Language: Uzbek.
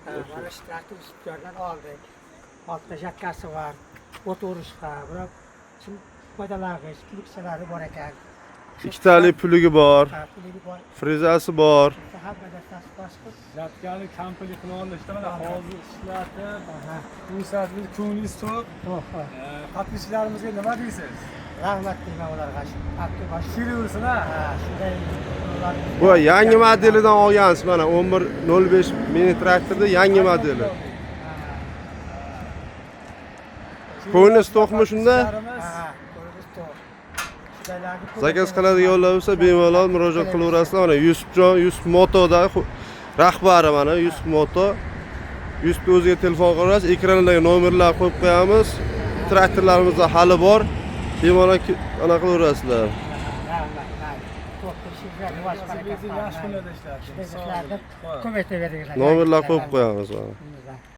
Mana shu traktor Yusufjondan oldik. Ortda jakkasi bor, o't o'rishqa, biroq shu foydalangich plugchalari bor ekan. Ikkitali puligi bor, Ha, puligi bor. frezasi bor. Hamma narsasi boshqa. Jatkani komplet qilib olishdi mana hozir ishlatib, Aha, ko'rsatib ko'nglingiz to'q. to'q. Подписчик larimizga nima deysiz? Rahmat deyman ularga. Shu traktor boshqa. Kelaversin ha. Ha, shunday ular. Bu yangi modelidan olgansiz mana 11.05 mini traktorda yangi modeli. Ha, Ko'nglingiz to'qmi shunda? Подписчик larimiz ha, ko'nglingiz to'q. Shundaylarni ko'p Zakaz qiladiganlar bo'lsa bemalol murojaat qilaverasizlar. Mana Yusufjon, Yusuf Motoda rahbari mana Yusuf Moto. Yusufni o'ziga telefon qilaverasiz. Ekrandagi nomerlar qo'yib qo'yamiz. Traktorlarimizda hali bor. Bemalol anaqa qilaverasizlar. Rahmat, mayli. To'q ishingizga rivoj barakat. Yaxshi kunlarda ishlating. Shunday ishlarni ko'paytiraveringlar. Nomerlar qo'yib qo'yamiz mana.